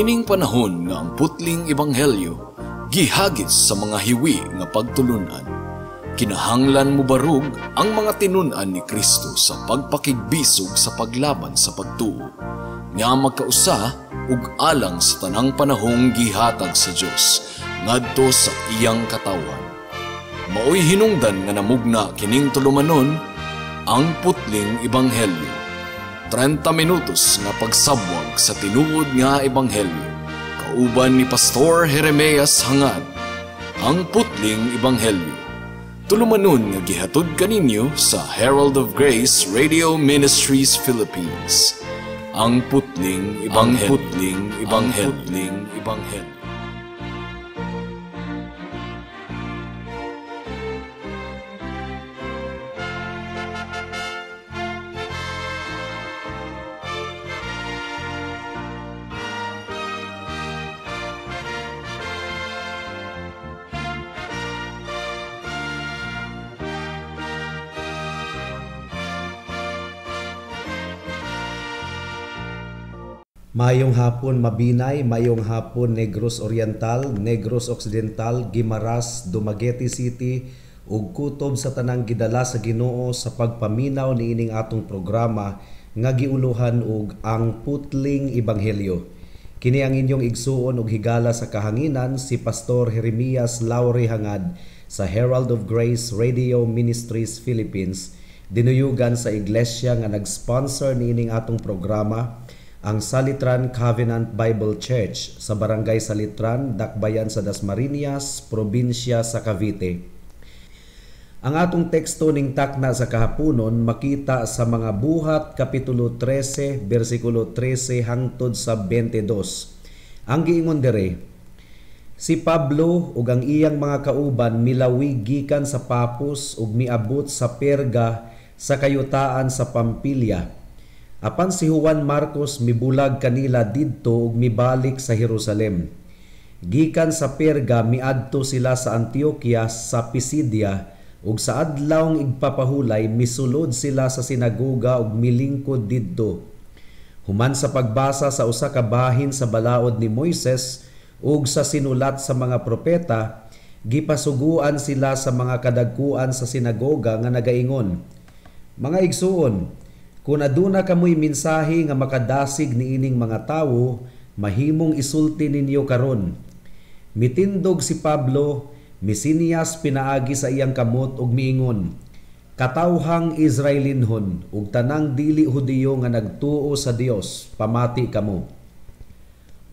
Niining panahon nga ang putling ebanghelyo gihagit sa mga hiwi nga pagtulunan, kinahanglan mobarug ang mga tinun-an ni Kristo sa pagpakigbisog sa paglaban sa pagtuo, nga magkausa ug alang sa tanang panahong gihatag sa Dios ngadto sa iyang katawhan. Maoy hinungdan nga namugna kining tulumanon, ang putling ebanghelyo. 30 minutos nga pagsabwag sa tinuod nga ebanghelyo. Kauban ni Pastor Jeremias Hangad, ang putling ebanghelyo. Tulumanon nga gihatod kaninyo sa Herald of Grace Radio Ministries Philippines. Ang putling ebanghelyo. Ang putling ebanghelyo. Ang putling ebanghelyo. Mayong hapon Mabinay, mayong hapon Negros Oriental, Negros Occidental, Guimaras, Dumaguete City ug kutob sa tanang gidala sa Ginoo sa pagpaminaw niining atong programa nga giuluhan og ang Putling Ebanghelyo. Kini ang inyong igsuon og higala sa kahanginan, si Pastor Jeremias Laure Hangad sa Herald of Grace Radio Ministries Philippines, dinuyugan sa iglesia nga nag-sponsor niining atong programa, ang Salitran Covenant Bible Church sa Barangay Salitran, Dakbayan sa Dasmariñas, probinsya sa Cavite. Ang atong teksto ning takna sa kahaponon makita sa mga Buhat Kapitulo 13, versikulo 13 hangtod sa 22. Ang giingon dere, si Pablo ug ang iyang mga kauban milawig gikan sa Papos ug miabot sa Perga sa kayutaan sa Pampilya. Apan si Juan Marcos mibulag kanila didto ug mibalik sa Jerusalem. Gikan sa Perga miadto sila sa Antioquia sa Pisidia ug sa adlawng igpapahulay misulod sila sa sinagoga ug milingkod didto. Human sa pagbasa sa usa ka bahin sa balaod ni Moises ug sa sinulat sa mga propeta, gipasuguan sila sa mga kadagkuan sa sinagoga nga nagaingon, "Mga igsuon, kung aduna kamoy mensahe nga makadasig niining mga tawo, mahimong isulti ninyo karon." Mitindog si Pablo, misiniyas pinaagi sa iyang kamot ug miingon, "Katawhang Israelinhon ug tanang dili Hudiyo nga nagtuo sa Dios, pamati kamo.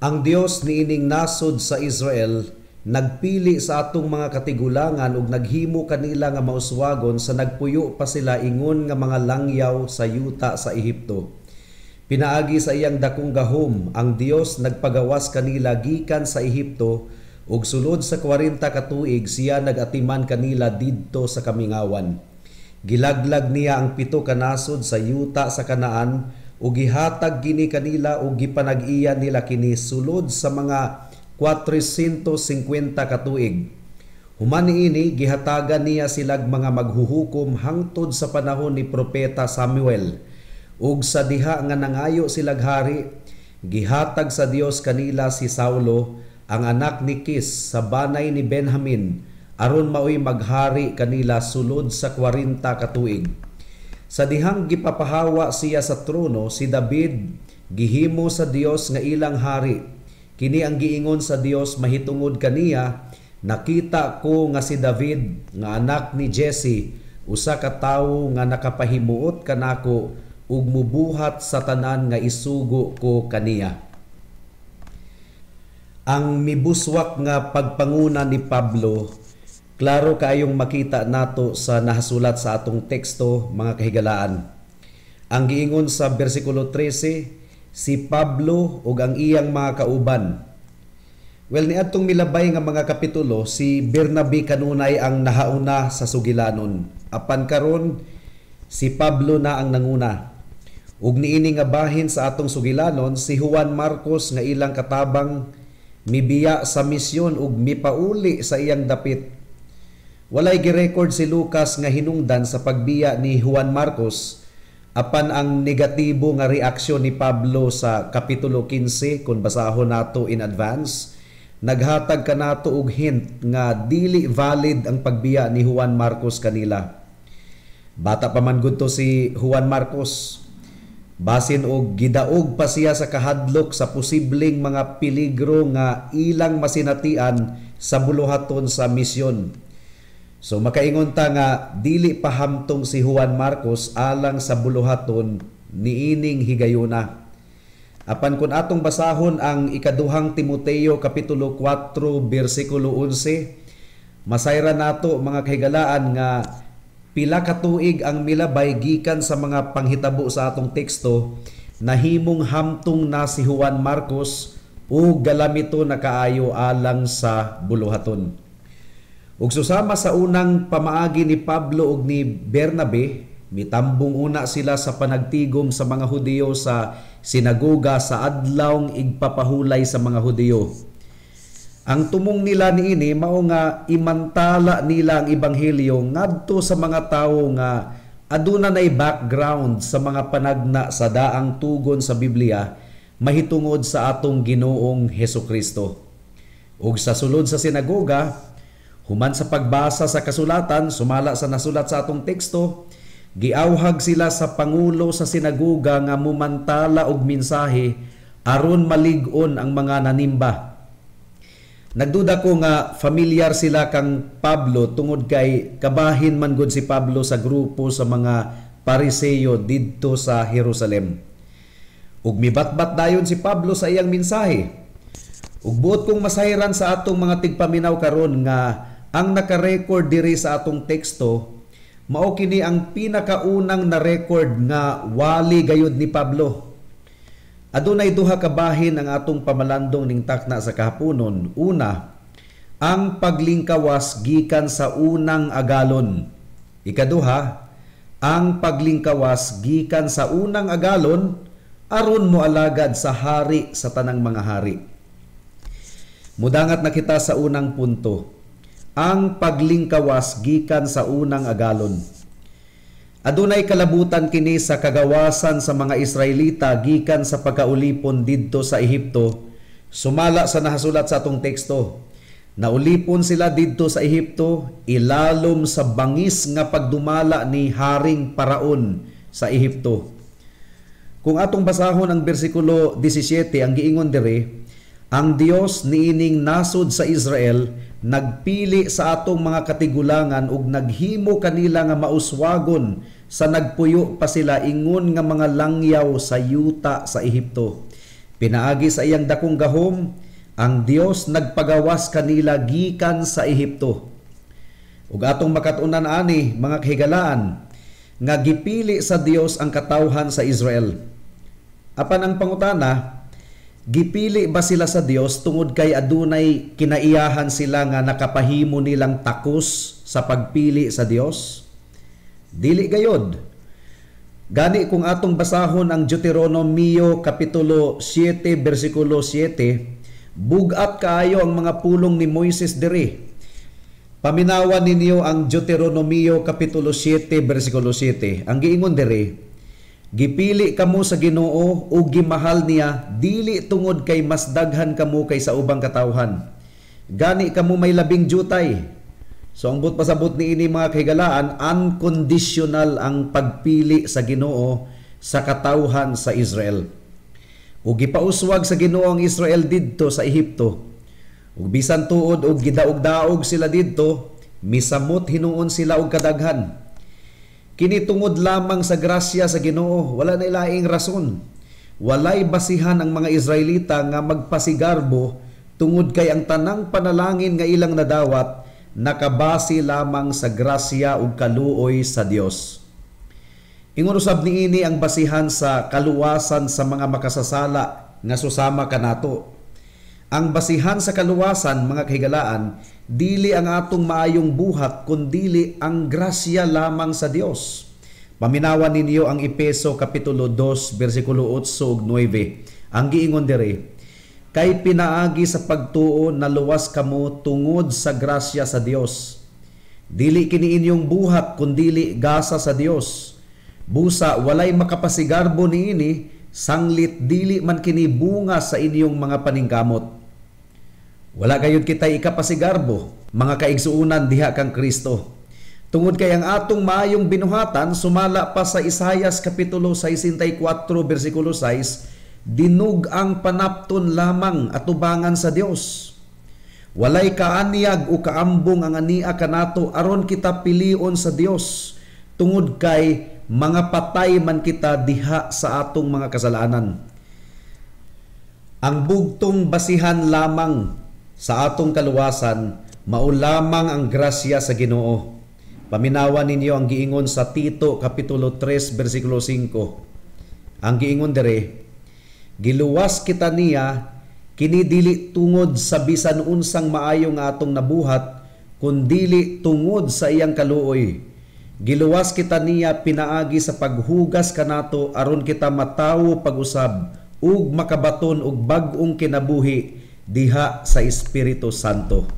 Ang Dios niining nasod sa Israel nagpili sa atong mga katigulangan ug naghimo kanila nga mauswagon sa nagpuyo pa sila ingon nga mga langyaw sa yuta sa Ehipto. Pinaagi sa iyang dakong gahom, ang Dios nagpagawas kanila gikan sa Ehipto ug sulod sa 40 ka tuig siya nagatiman kanila didto sa kamingawan. Gilaglag niya ang 7 ka nasod sa yuta sa Kanaan ug gihatag kini kanila ug gipanag-iya nila kini sulod sa mga 450 ka tuig. Human niini gihatagan niya silag mga maghuhukom hangtod sa panahon ni Propeta Samuel. Ug sa diha nga nangayo silag hari, gihatag sa Dios kanila si Saulo, ang anak ni Kis sa banay ni Benjamin, aron maoy maghari kanila sulod sa 40 ka tuig. Sa dihang gipapahawa siya sa trono, si David gihimo sa Dios nga ilang hari. Kini ang giingon sa Dios mahitungod kaniya, nakita ko nga si David nga anak ni Jesse, usa ka tawo nga nakapahimuot kanako ug mubuhat sa tanan nga isugo ko kaniya. Ang mibuswak nga pagpanguna ni Pablo, klaro kaayong makita nato sa nahasulat sa atong teksto, mga kahigalaan. Ang giingon sa bersikulo 13, si Pablo ug ang iyang mga kauban. Well, niadtong milabay nga mga kapitulo, si Bernabe kanunay ang nahauna sa sugilanon. Apan karon, si Pablo na ang nanguna. Ug niini nga bahin sa atong sugilanon, si Juan Marcos nga ilang katabang mibiya sa misyon ug mipauli sa iyang dapit. Walay girecord si Lucas nga hinungdan sa pagbiya ni Juan Marcos. Apan ang negatibo nga reaksyon ni Pablo sa Kapitulo 15, kung basahon nato in advance, naghatag kanato og hint nga dili valid ang pagbiya ni Juan Marcos kanila. Bata pa man gud to si Juan Marcos. Basin og gidaog pa siya sa kahadlok sa posibleng mga peligro nga ilang masinatian sa buluhaton sa misyon. So makaingon ta nga dili pa hamtong si Juan Marcos alang sa buluhaton niining higayuna. Apan kung atong basahon ang ikaduhang Timoteo Kapitulo 4 bersikulo 11, masayran nato, mga kahigalaan, nga pila ka tuig ang milabay gikan sa mga panghitabo sa atong teksto, nahimong hamtong na si Juan Marcos o galamito na kaayo alang sa buluhaton. Ug susama sa unang pamaagi ni Pablo ug ni Bernabe, mitambong una sila sa panagtigom sa mga Hudiyo sa sinagoga sa adlawng igpapahulay sa mga Hudiyo. Ang tumong nila niini mao nga imantala nila ang ebanghelyo ngadto sa mga tawo nga aduna nay background sa mga panagna sa daang tugon sa Biblia mahitungod sa atong Ginoong Hesukristo. Ug sa sulod sa sinagoga, human sa pagbasa sa kasulatan, sumala sa nasulat sa atong teksto, giawhag sila sa pangulo sa sinagoga nga mumantala og mensahe aron malig-on ang mga nanimba. Nagduda ko nga familiar sila kang Pablo tungod kay kabahin man gud si Pablo sa grupo sa mga Pariseo didto sa Jerusalem. Ug mibatbat dayon si Pablo sa iyang mensahe. Ug buot kong masayran sa atong mga tigpaminaw karon nga ang naka-record diri sa atong teksto mao kini ang pinakaunang na-record nga wali gayud ni Pablo. Adunay duha ka bahin ang atong pamalandong ning takna sa kahaponon. Una, ang paglingkawas gikan sa unang agalon. Ikaduha, ang paglingkawas gikan sa unang agalon aron moalagad sa hari sa tanang mga hari. Mudangat na kita sa unang punto, ang paglingkawas gikan sa unang agalon. Adunay kalabutan kini sa kagawasan sa mga Israelita gikan sa pagkaulipon didto sa Ehipto, sumala sa nahasulat sa atong teksto. Naulipon sila didto sa Ehipto ilalom sa bangis nga pagdumala ni Haring Paraon sa Ehipto. Kung atong basahon ang bersikulo 17, ang giingon diri, ang Dios niining nasod sa Israel nagpili sa atong mga katigulangan ug naghimo kanila nga mauswagon sa nagpuyo pa sila ingon nga mga langyaw sa yuta sa Ehipto. Pinaagi sa iyang dakong gahom, ang Dios nagpagawas kanila gikan sa Ehipto. Ug atong makat-unan ani, mga kahigalaan, nga gipili sa Dios ang katawhan sa Israel. Apan ang pangutana, gipili ba sila sa Dios tungod kay adunay kinaiyahan sila nga nakapahimo nilang takos sa pagpili sa Dios? Dili gayod. Gani kung atong basahon ang Deuteronomio Kapitulo 7 bersikulo 7, bugat kaayo ang mga pulong ni Moises diri. Paminawan ninyo ang Deuteronomio Kapitulo 7 bersikulo 7. Ang giingon diri, gipili kamo sa Ginoo ug gimahal niya dili tungod kay mas daghan kamo kaysa ubang katawhan. Gani kamo may labing jutay. So ang buot pasabot niini, mga kahigalaan, unconditional ang pagpili sa Ginoo sa katawhan sa Israel. Ug gipauswag sa Ginoo ang Israel didto sa Ehipto. Ug bisan tuod og gidaog-daog sila didto, misamot hinuon sila og kadaghan. Kini tungod lamang sa grasya sa Ginoo, wala na ilaing rason. Walay basihan ang mga Israelita nga magpasigarbo tungod kay ang tanang panalangin nga ilang nadawat nakabase lamang sa grasya ug kaluoy sa Dios. Ingon usab niini ang basihan sa kaluwasan sa mga makasasala nga susama kanato. Ang basihan sa kaluwasan, mga kahigalaan, dili ang atong maayong buhat kundili ang grasya lamang sa Dios. Paminawan ninyo ang Epeso Kapitulo 2 bersikulo 8 ug 9. Ang giingon diri, kay pinaagi sa pagtuo naluwas kamo tungod sa grasya sa Dios. Dili kini inyong buhat kundili gasa sa Dios. Busa walay makapasigarbo niini, sanglit dili man kini bunga sa inyong mga paningkamot. Wala gayud kitay ikapasigarbo, mga kaigsuonan diha kang Kristo. Tungod kay ang atong maayong binuhatan sumala pa sa Isayas kapitulo 64 bersikulo 6, dinug ang panapton lamang atubangan sa Dios. Walay kaanyag o kaambong ang ania kanato aron kita pilion sa Dios, tungod kay mga patay man kita diha sa atong mga kasalanan. Ang bugtong basihan lamang sa atong kaluwasan mao lamang ang grasya sa Ginoo. Paminawa ninyo ang giingon sa Tito kapitulo 3 bersikulo 5. Ang giingon dere, giluwas kita niya kini dili tungod sa bisan unsang maayo nga atong nabuhat, kundili tungod sa iyang kaluoy. Giluwas kita niya pinaagi sa paghugas kanato aron kita matawo pag-usab ug makabaton og bag-ong kinabuhi diha sa Espiritu Santo.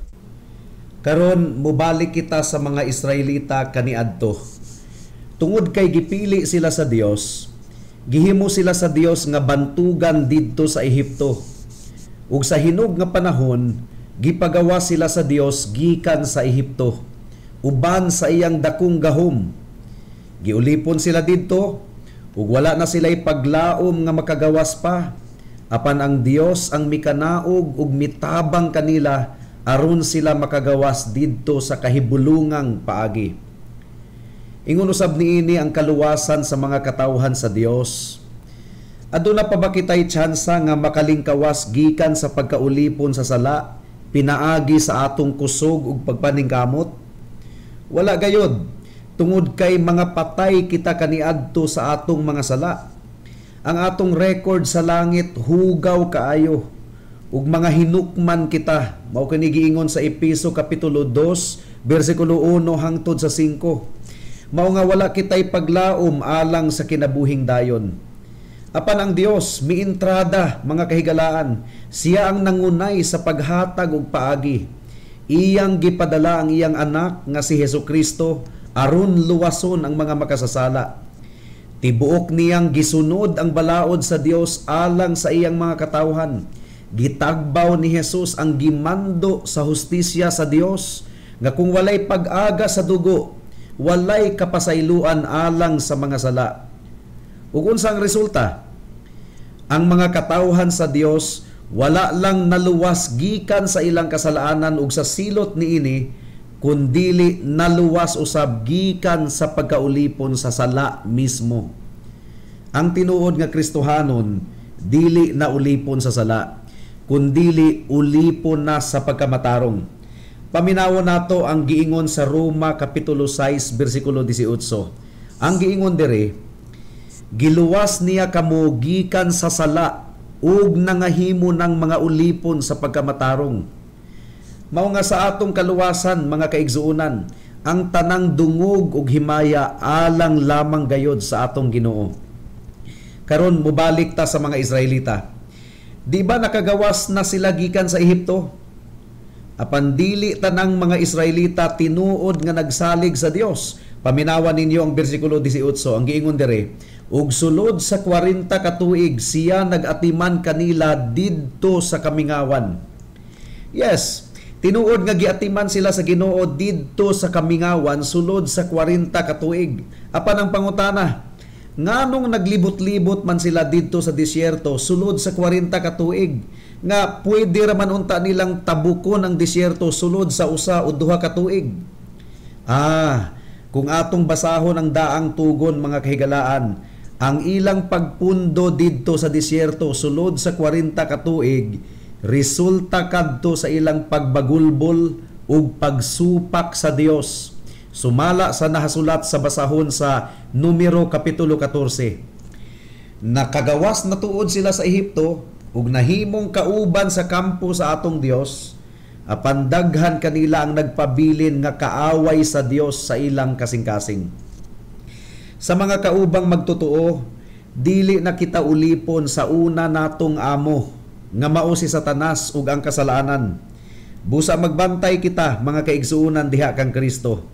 Karon mobalik kita sa mga Israelita kaniadto. Tungod kay gipili sila sa Dios, gihimo sila sa Dios nga bantugan didto sa Ehipto. Ug sa hinog nga panahon, gipagawa sila sa Dios gikan sa Ehipto, uban sa iyang dakong gahom. Giulipon sila didto ug wala na sila'y paglaom nga makagawas pa. Apan ang Dios ang mikanaog ug mitabang kanila aron sila makagawas didto sa kahibulungang paagi. Ingon usab niini ang kaluwasan sa mga katawhan sa Dios. Aduna pa ba kitay tsansa nga makalingkawas gikan sa pagkaulipon sa sala pinaagi sa atong kusog ug pagpaningkamot? Wala gayod, tungod kay mga patay kita kaniadto sa atong mga sala. Ang atong record sa langit hugaw kaayo ug mga hinukman kita. Mao kini giingon sa Epeso kapitulo 2 bersikulo 1 hangtod sa 5. Mao nga wala kitay paglaom alang sa kinabuhing dayon. Apan ang Dios miintrada, mga kahigalaan, siya ang nangunay sa paghatag og paagi. Iyang gipadala ang iyang anak nga si Hesukristo aron luwason ang mga makasasala. Tibuok niyang gisunod ang balaod sa Dios alang sa iyang mga katawhan. Gitagbaw ni Jesus ang gimando sa hustisya sa Dios nga kung walay pag-aga sa dugo, walay kapasayloan alang sa mga sala. Ug unsa ang resulta? Ang mga katawhan sa Dios wala lang naluwas gikan sa ilang kasalanan ug sa silot niini, kundili naluwas usab gikan sa pagkaulipon sa sala mismo. Ang tinuod nga Kristohanon dili na ulipon sa sala, kundili ulipon na sa pagkamatarong. Paminawon nato ang giingon sa Roma kapitulo 6 bersikulo 18. Ang giingon dere, giluwas niya kamo gikan sa sala ug nangahimo ng mga ulipon sa pagkamatarong. Mao nga sa atong kaluwasan, mga kaigsuonan, ang tanang dungog ug himaya alang lamang gayod sa atong Ginoo. Karon mobalik ta sa mga Israelita. Di ba nakagawas na sila gikan sa Ehipto? Apan dili tanang mga Israelita tinuod nga nagsalig sa Dios. Paminawan ninyo ang bersikulo 18, ang giingon dere, ug sulod sa 40 ka tuig siya nag-atiman kanila didto sa kamingawan. Yes, tinuod nga giatiman sila sa Ginoo didto sa kamingawan sulod sa 40 ka tuig. Apan ang pangutana, nganong naglibot-libot man sila didto sa disyerto sulod sa 40 ka tuig, nga pwede ra man unta nilang tabukon ang disyerto sulod sa usa o duha ka tuig? Ah, kung atong basahon ang daang tugon, mga kahigalaan, ang ilang pagpundo didto sa disyerto sulod sa 40 ka tuig resulta kadto sa ilang pagbagulbol ug pagsupak sa Dios. Sumala sa nahasulat sa basahon sa Numero kapitulo 14. Nakagawas na tuod sila sa Ehipto ug nahimong kauban sa kampo sa atong Dios, apan daghan kanila ang nagpabilin nga kaaway sa Dios sa ilang kasing-kasing. Sa mga kaubang magtotoo, dili na kita ulipon sa una natong amo nga mao si Satanas ug ang kasalanan. Busa magbantay kita, mga kaigsuonan diha kang Kristo.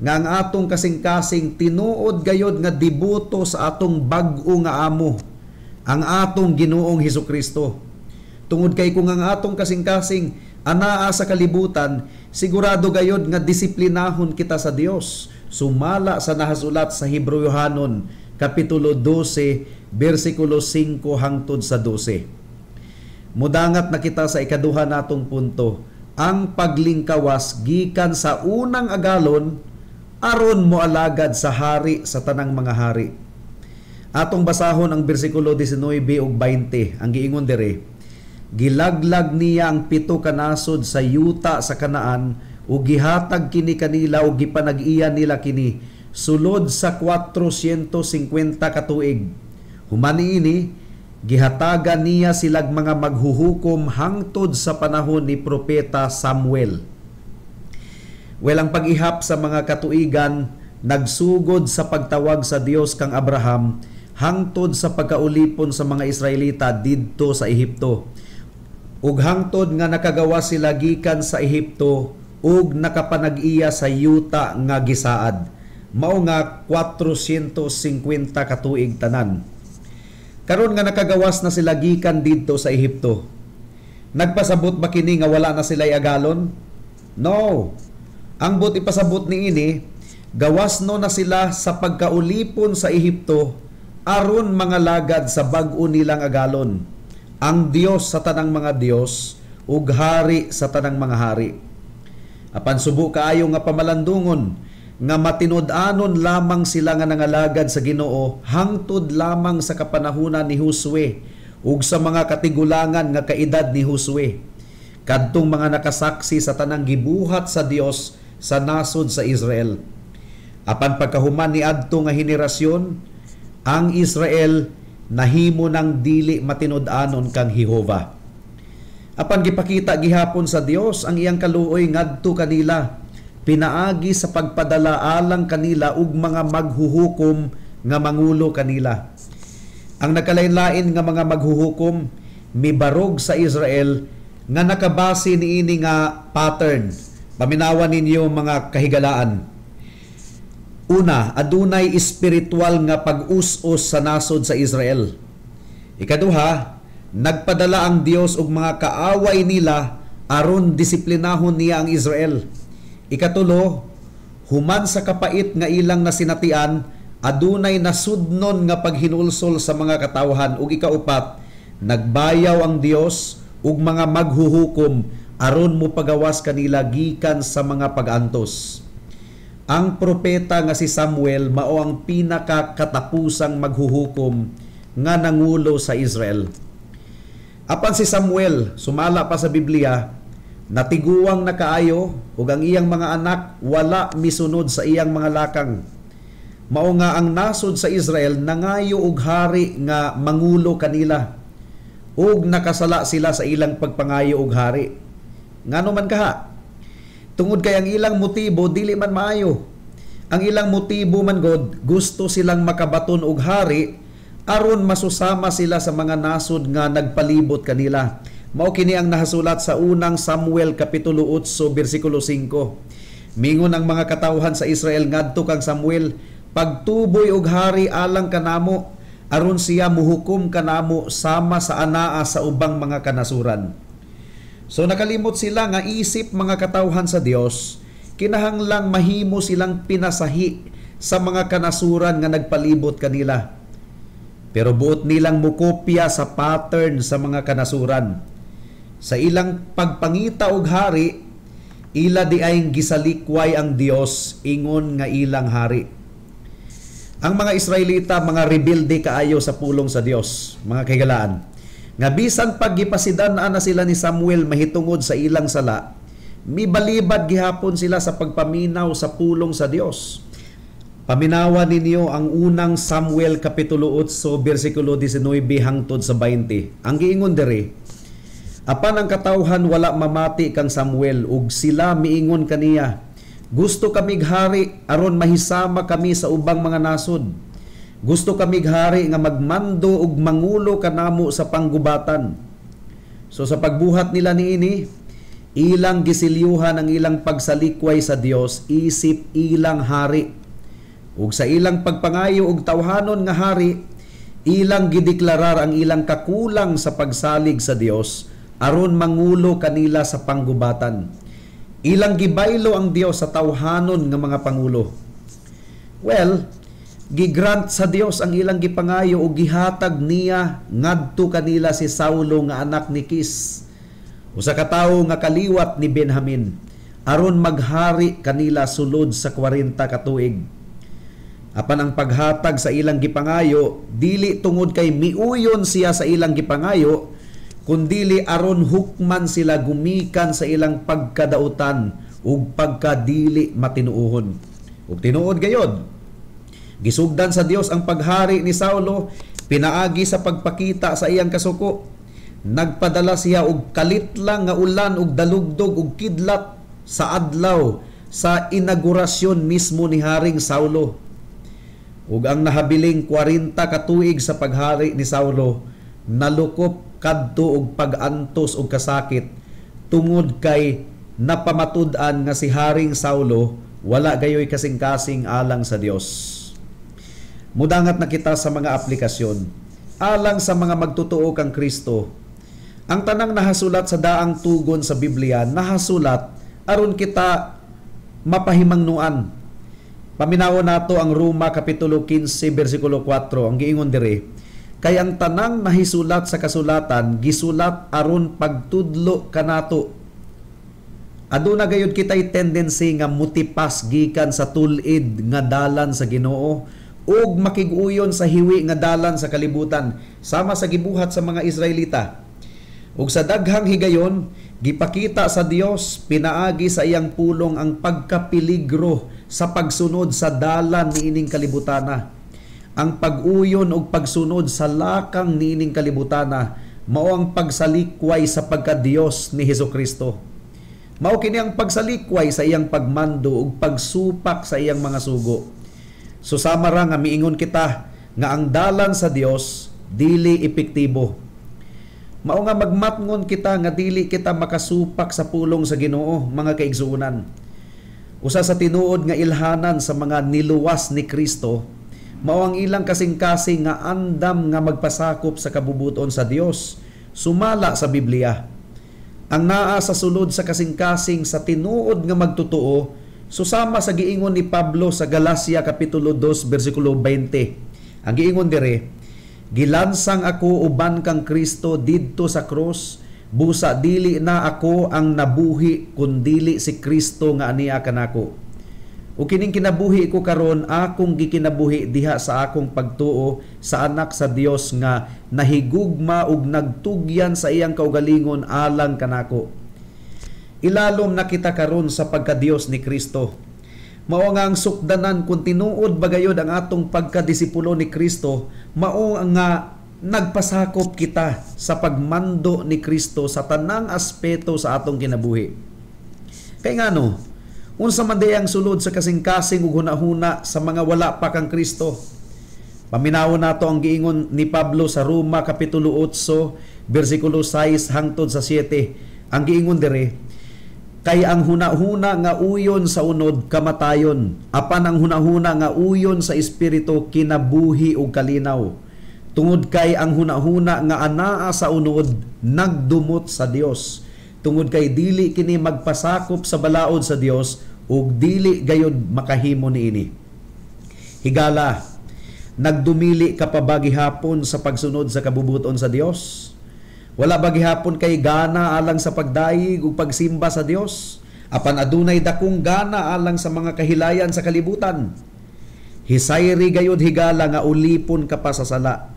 nga ang atong kasing-kasing tinuod gayod nga deboto sa atong bag-o nga amo, ang atong Ginoong Hesukristo. Tungod kay kung ang atong kasing-kasing anaa sa kalibutan, sigurado gayod nga disiplinahon kita sa Dios. Sumala sa nahasulat sa Hebreohanon kapitulo 12 bersikulo 5 hangtod sa 12. Mudangat na kita sa ikaduha natong punto, ang paglingkawas gikan sa unang agalon aron moalagad sa hari sa tanang mga hari. Atong basahon ang bersikulo 19 ug 20. Ang giingon diri, gilaglag niya ang 7 ka nasod sa yuta sa Kanaan ug gihatag kini kanila ug gipanag-iya nila kini sulod sa 450 ka tuig. Human niini, gihatagan niya silag mga maghuhukom hangtod sa panahon ni Propeta Samuel. Well, ang pag-ihap sa mga katuigan nagsugod sa pagtawag sa Dios kang Abraham hangtod sa pagkaulipon sa mga Israelita didto sa Ehipto. Ug hangtod nga nakagawa sila gikan sa Ehipto ug nakapanag-iya sa yuta nga gisaad. Mao nga 450 ka tuig tanan. Karon nga nakagawas na sila gikan didto sa Ehipto, nagpasabot ba kini nga wala na sila agalon? No. Ang but ipasabot niini, gawas no na sila sa pagkaulipon sa Ehipto aron mga lagad sa bag-o nilang agalon, ang Dios sa tanang mga Dios ug hari sa tanang mga hari. Apan subo kaayo nga pamalandungon nga matinud-anon lamang sila nga nangalagad sa Ginoo hangtod lamang sa kapanahunan ni Josue ug sa mga katigulangan nga kaedad ni Josue, kadtong mga nakasaksi sa tanang gibuhat sa Dios sa nasod sa Israel. Apan pagkahuman ni adto nga henerasyon, ang Israel nahimo ng dili matinud-anon kang Jehova. Apan gipakita gihapon sa Dios ang iyang kaluoy ngadto kanila, pinaagi sa pagpadala alang kanila ug mga maghuhukom nga mangulo kanila. Ang nagkalain-lain nga mga maghuhukom mibarog sa Israel nga nakabase niini nga pattern. Paminawan ninyo mga kahigalaan. Una, adunay espiritual nga pag-us-us sa nasod sa Israel. Ikaduha, nagpadala ang Dios og mga kaaway nila aron disiplinahon niya ang Israel. Ikatulo, human sa kapait nga ilang nasinatian, adunay nasudnon nga paghinulsol sa mga katawhan. Ug ikaupat, nagbayaw ang Dios ug mga maghuhukom aron mo pagawas kanila gikan sa mga pag-antos. Ang propeta nga si Samuel mao ang pinakakatapusang maghuhukom nga nangulo sa Israel. Apan si Samuel, sumala pa sa Biblia, natiguang na kaayo ug ang iyang mga anak wala misunod sa iyang mga lakang. Mao nga ang nasod sa Israel nangayo og hari nga mangulo kanila ug nakasala sila sa ilang pagpangayo og hari. Ngano man kaha? Tungod kay ang ilang motibo dili man maayo. Ang ilang motibo man god, gusto silang makabaton og hari aron masusama sila sa mga nasod nga nagpalibot kanila. Mao kini ang nahasulat sa unang Samuel kapitulo 8 bersikulo 5. Mingon ang mga katawhan sa Israel ngadto kang Samuel, pagtuboy og hari alang kanamo aron siya muhukom kanamo sama sa anaa sa ubang mga kanasuran. So nakalimot sila nga isip mga katawhan sa Dios, kinahanglang mahimo silang pinasahi sa mga kanasuran nga nagpalibot kanila. Pero buot nilang mukopya sa pattern sa mga kanasuran. Sa ilang pagpangita og hari, ila di ay gisalikway ang Dios ingon nga ilang hari. Ang mga Israelita mga rebelde kaayo sa pulong sa Dios, mga kahigalaan. Nga bisan paggipasidan na sila ni Samuel mahitungod sa ilang sala, mibalibad gihapon sila sa pagpaminaw sa pulong sa Dios. Paminawa ninyo ang unang Samuel kapitulo 8 bersikulo 19 hangtod sa 20. Ang giingon diri, apan ang katawhan wala mamati kang Samuel ug sila miingon kaniya, gusto kamig hari aron mahisama kami sa ubang mga nasod. Gusto kamig hari nga magmando ug mangulo kanamo sa panggubatan. So sa pagbuhat nila niini, Ilang gisilyuhan ang ilang pagsalikway sa Dios isip ilang hari. Ug sa ilang pagpangayo og tawhanon nga hari, ilang gideklarar ang ilang kakulang sa pagsalig sa Dios aron mangulo kanila sa panggubatan. Ilang gibaylo ang Dios sa tawhanon nga mga pangulo. Well, gigrant sa Dios ang ilang gipangayo ug gihatag niya ngadto kanila si Saulo nga anak ni Kis, usa ka tawo nga kaliwat ni Benjamin, aron maghari kanila sulod sa 40 ka tuig. Apan ang paghatag sa ilang gipangayo dili tungod kay miuyon siya sa ilang gipangayo, kundili aron hukman sila gumikan sa ilang pagkadautan ug pagkadili matinuohon. Ug tinuod gayod, gisugdan sa Dios ang paghari ni Saulo pinaagi sa pagpakita sa iyang kasuko. Nagpadala siya og kalitlang nga ulan ug dalugdog ug kidlat sa adlaw sa inaugurasyon mismo ni Haring Saulo. Ug ang nahabiling 40 ka tuig sa paghari ni Saulo nalukop kadto og pag-antos og kasakit tungod kay napamatud-an nga si Haring Saulo wala gayoy kasing-kasing alang sa Dios. Mudangat na kita sa mga aplikasyon alang sa mga magtotoo kang Kristo. Ang tanang nahasulat sa daang tugon sa Biblia nahasulat aron kita mapahimangnuan. Paminawon nato ang Roma kapitulo 15 bersikulo 4, ang giingon diri, kay ang tanang nahisulat sa kasulatan gisulat aron pagtudlo kanato. Aduna gayud kitay tendency nga mutipas gikan sa tul-id nga dalan sa Ginoo ug makig-uyon sa hiwi nga dalan sa kalibutan, sama sa gibuhat sa mga Israelita. Ug sa daghang higayon, gipakita sa Dios pinaagi sa iyang pulong ang pagkapeligro sa pagsunod sa dalan niining kalibutana. Ang pag-uyon ug pagsunod sa lakang niining kalibutana mao ang pagsalikway sa pagka-Dios ni Hesukristo. Mao kini ang pagsalikway sa iyang pagmando ug pagsupak sa iyang mga sugo. Susama ra nga miingon kita nga ang dalan sa Dios dili epektibo. Mao nga magmatngon kita nga dili kita makasupak sa pulong sa Ginoo, mga kaigsuonan. Usa sa tinuod nga ilhanan sa mga niluwas ni Kristo, mao ang ilang kasing-kasing nga andam nga magpasakop sa kabubuton sa Dios, sumala sa Biblia. Ang naa sa sulod sa kasing-kasing sa tinuod nga magtotoo, susama sa giingon ni Pablo sa Galacia kapitulo 2 bersikulo 20. Ang giingon dire, gilansang ako uban kang Kristo didto sa krus, busa dili na ako ang nabuhi kundili si Kristo nga ania kanako. O kining kinabuhi ko karon akong gikinabuhi diha sa akong pagtuo sa anak sa Dios nga nahigugma ug nagtugyan sa iyang kaugalingon alang kanako. Ilalom na kita karon sa pagkadios ni Kristo. Mao nga ang sukdanan kung tinuod bagayod ang atong pagkadisipulo ni Kristo, mao nga nagpasakop kita sa pagmando ni Kristo sa tanang aspeto sa atong kinabuhi. Kay ngano, unsa man day ang sulod sa kasing-kasing ug hunahuna sa mga wala pa kang Kristo? Paminawon nato ang giingon ni Pablo sa Roma kapitulo 8 bersikulo 6 hangtod sa 7. Ang giingon dire, kay ang hunahuna nga uyon sa unod kamatayon, apan ang hunahuna nga uyon sa espiritu kinabuhi ug kalinaw. Tungod kay ang hunahuna nga anaa sa unod nagdumot sa Dios. Tungod kay dili kini magpasakop sa balaod sa Dios ug dili gayod makahimo niini. Higala, nagdumili ka pa ba gihapon sa pagsunod sa kabubuton sa Dios? Wala ba gihapon kay gana alang sa pagdayeg ug pagsimba sa Dios? Apan adunay dakong gana alang sa mga kahilayan sa kalibutan. Hisayri gayod higala nga ulipon ka pa sa sala.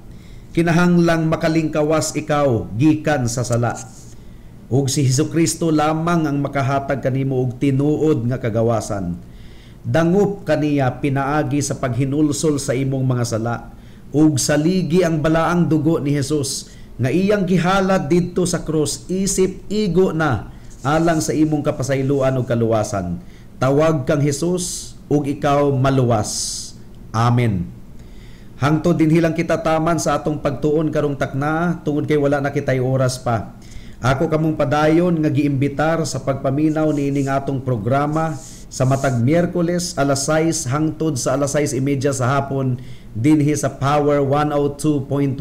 Kinahanglang makalingkawas ikaw gikan sa sala. Ug si Hesukristo lamang ang makahatag kanimo og tinuod nga kagawasan. Dangup kaniya pinaagi sa paghinulsol sa imong mga sala ug saligi ang balaang dugo ni Hesus nga iyang gihalad didto sa krus isip igo na alang sa imong kapasayloan ug kaluwasan. Tawag kang Hesus ug ikaw maluwas. Amen. Hangtod dinhi lang kita taman sa atong pagtuon karong takna tungod kay wala na kitay oras pa. Ako kamong padayon nga giimbitar sa pagpaminaw niining atong programa sa matag Miyerkules alas 6 hangtod sa alas 6:30 sa hapon dinhi sa Power 102.1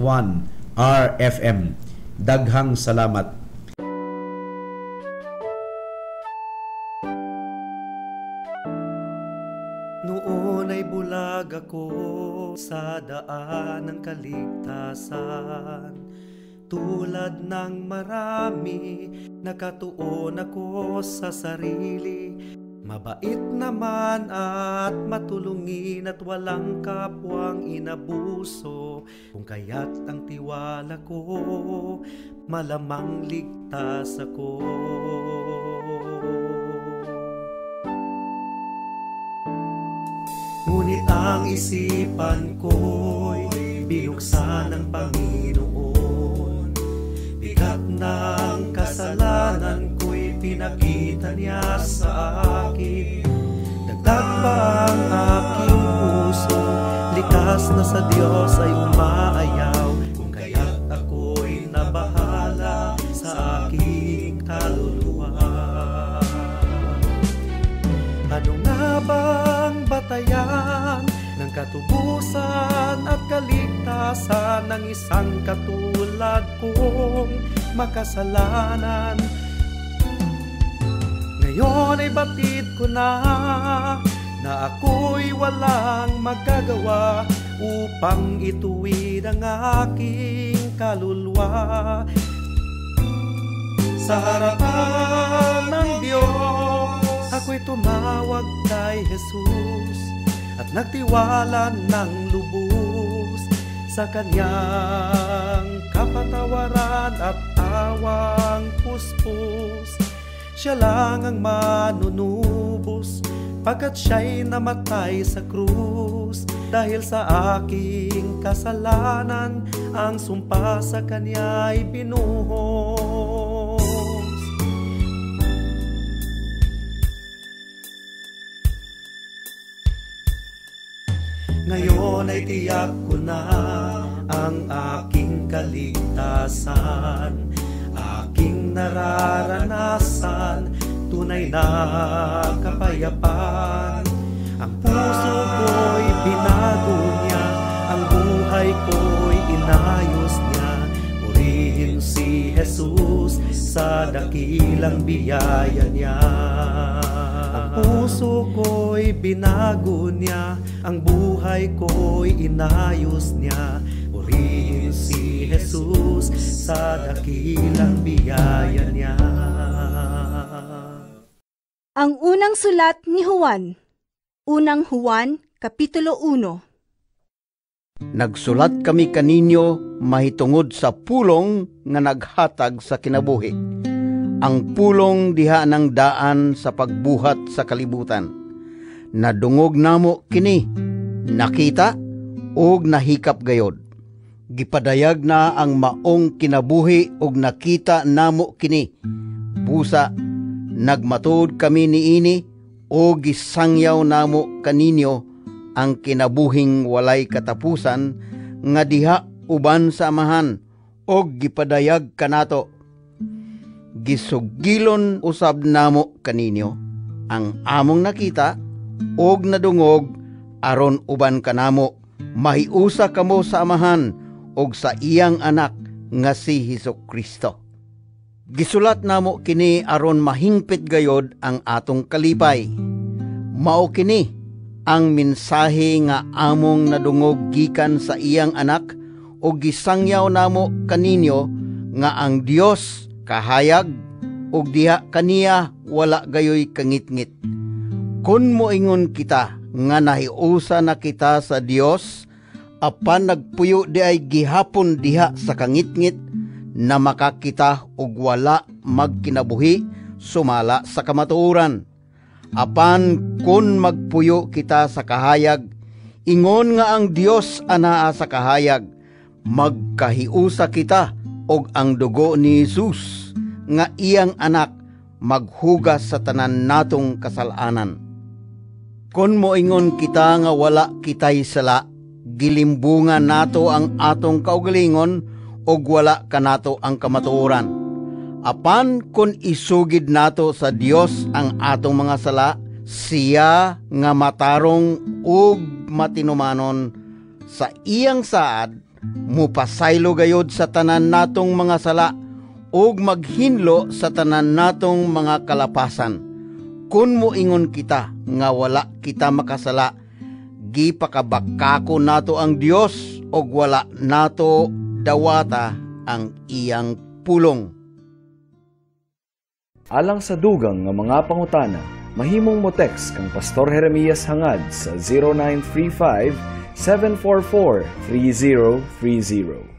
RFM. Daghang salamat. Noon ay bulag ako sa daan ng kaligtasan. Tulad ng marami, nakatuon ako sa sarili. Mabait naman at matulungin at walang kapwang inabuso. Kung kaya't ang tiwala ko, malamang ligtas ako. Ngunit ang isipan ko'y binuksan ng Panginoon. Bigat ng kasalanan ko'y pinakita niya sa akin. Dagdag pa ang aking puso, likas na sa Diyos ay umaayaw. Kung kaya't ako'y nabahala sa aking kaluluwa. Ano nga bang batayan ng katubusan at kaligtasan ng isang katulad kong makasalanan? Ngayon ay batid ko na na ako'y walang magagawa upang ituwid ang aking kaluluwa. Sa harapan ng Diyos, ako'y tumawag kay Jesus at nagtiwala ng lubos sa kanyang kapatawaran at awang puspos. Siya lang ang manunubos pagkat siya'y namatay sa krus. Dahil sa aking kasalanan, ang sumpa sa kanya'y binuhos. Ngayon ay tiyak ko na ang aking kaligtasan, aking nararanasan, tunay na kapayapaan. Ang puso ko'y binago niya, ang buhay ko'y inayos niya. Purihin si Jesus sa dakilang biyaya niya. Ang puso ko'y binago niya, ang buhay ko'y inayos niya. Purihin si Jesus sa dakilang biyaya niya. Ang unang sulat ni Juan. Unang Juan, Kapitulo 1. Nagsulat kami kaninyo mahitungod sa pulong nga naghatag sa kinabuhi. Ang pulong diha ng daan sa pagbuhat sa kalibutan. Nadungog namo kini, nakita ug nahikap gayod. Gipadayag na ang maong kinabuhi ug nakita namo kini. Busa nagmatuod kami niini o gisangyaw namo kaninyo ang kinabuhing walay katapusan nga diha uban sa Amahan og gipadayag kanato. Gisugilon usab namo kaninyo ang among nakita og nadungog aron uban kanamo mahiusa kamo sa Amahan og sa iyang anak nga si Hesus Kristo. Gisulat namo kini aron mahingpit gayod ang atong kalipay. Mao kini ang mensahe nga among nadungog gikan sa iyang anak og gisangyaw namo kaninyo nga ang Dios kahayag ug diha kaniya wala gayoy kangitngit. Kun moingon kita nga nahiusa na kita sa Dios apan nagpuyo di ay gihapon diha sa kangitngit na makakita og wala magkinabuhi sumala sa kamatuoran. Apan kun magpuyo kita sa kahayag, ingon nga ang Dios anaa sa kahayag, magkahiusa kita og ang dugo ni Jesus nga iyang anak maghugas sa tanan natong kasalanan. Kun moingon kita nga wala kitay sala, gilimbungan nato ang atong kaugalingon og wala kanato ang kamatuoran. Apan kung isugid nato sa Dios ang atong mga sala, siya nga matarong ug matinumanon sa iyang saad, mupasaylo gayod sa tanan natong mga sala ug maghinlo sa tanan natong mga kalapasan. Kung moingon kita nga wala kita makasala, gipakabakako nato ang Dios ug wala nato dawata ang iyang pulong. Alang sa dugang nga mga pangutana, mahimong mo text kang Pastor Jeremias Hangad sa 0935 744 3030.